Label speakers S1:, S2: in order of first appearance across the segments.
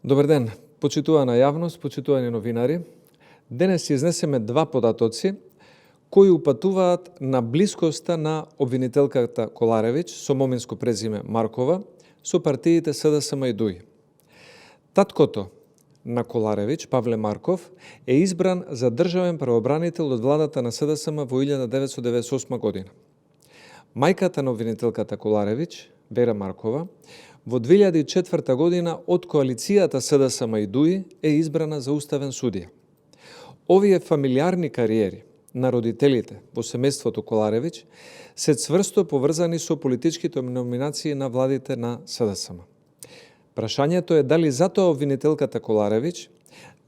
S1: Добар ден, почитувана јавност, почитувани новинари. Денес ќе изнесеме два податоци кои упатуваат на блискоста на обвинителката Коларевич со моминско презиме Маркова со партиите СДСМ и ДУИ. Таткото на Коларевич, Павле Марков, е избран за државен правобранител од владата на СДСМ во 1998 година. Мајката на обвинителката Коларевич, Вера Маркова, во 2004 година од коалицијата СДСМ и ДУИ е избрана за уставен судија. Овие фамилиарни кариери на родителите во семејството Коларевич се цврсто поврзани со политичките номинации на владите на СДСМ. Прашањето е дали затоа обвинителката Коларевич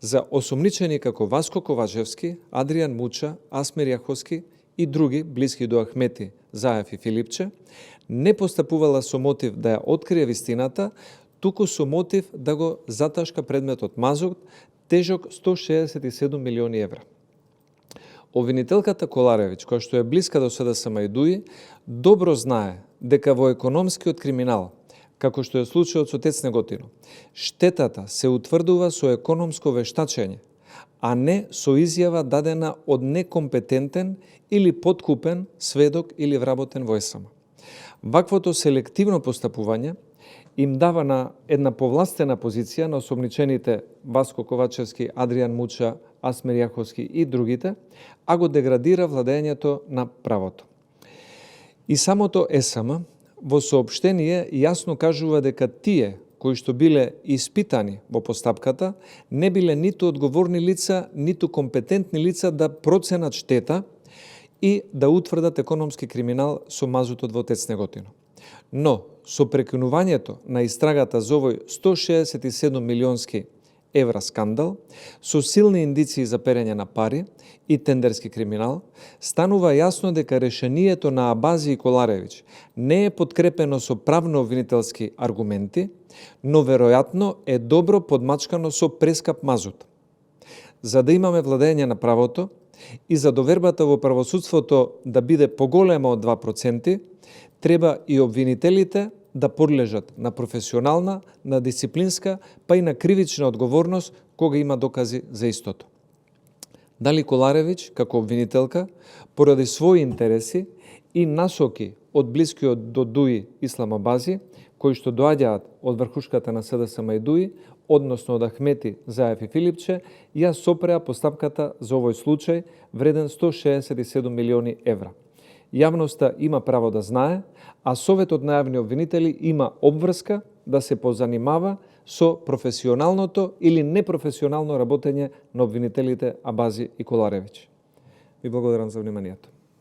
S1: за осомничени како Васко Ковачевски, Адријан Муча, Асмир Јаховски и други блиски до Ахмети, Заев и Филипче не постапувала со мотив да ја открие вистината, туку со мотив да го заташка предметот мазут тежок 167 милиони евра. Обвинителката Коларевич, која што е блиска до СДСМ и ДУИ, добро знае дека во економскиот криминал, како што е случајот со Тец Неготино, штетата се утврдува со економско вештачење, а не со изјава дадена од некомпетентен или подкупен сведок или вработен во ЕСМ. Ваквото селективно постапување им дава на една повластена позиција на осомничените Васко Ковачевски, Адријан Муча, Асмир Јаховски и другите, а го деградира владењето на правото. И самото ЕСМ во соопштение јасно кажува дека тие кои што биле испитани во постапката не биле ниту одговорни лица, ниту компетентни лица да проценат штета и да утврдат економски криминал со мазутот во Тец Неготино. Но со прекинувањето на истрагата за овој 167 милионски евра скандал, со силни индиции за перење на пари и тендерски криминал, станува јасно дека решението на Абази и Коларевич не е подкрепено со правно-обвинителски аргументи, но веројатно е добро подмачкано со прескап мазут. За да имаме владење на правото и за довербата во правосудството да биде поголема од 2%, треба и обвинителите да подлежат на професионална, на дисциплинска, па и на кривична одговорност кога има докази за истото. Дали Коларевич, како обвинителка, поради своји интереси и насоки од блискиот до ДУИ Ислам Абази, кои што доаѓаат од врхушката на СДСМ и ДУИ, односно од Ахмети, Заев и Филипче, ја сопреа постапката за овој случај вреден 167 милиони евра. Јавноста има право да знае, а Советот на јавни обвинители има обврска да се позанимава со професионалното или непрофесионално работење на обвинителите Абази и Коларевич. Ви благодарам за вниманието.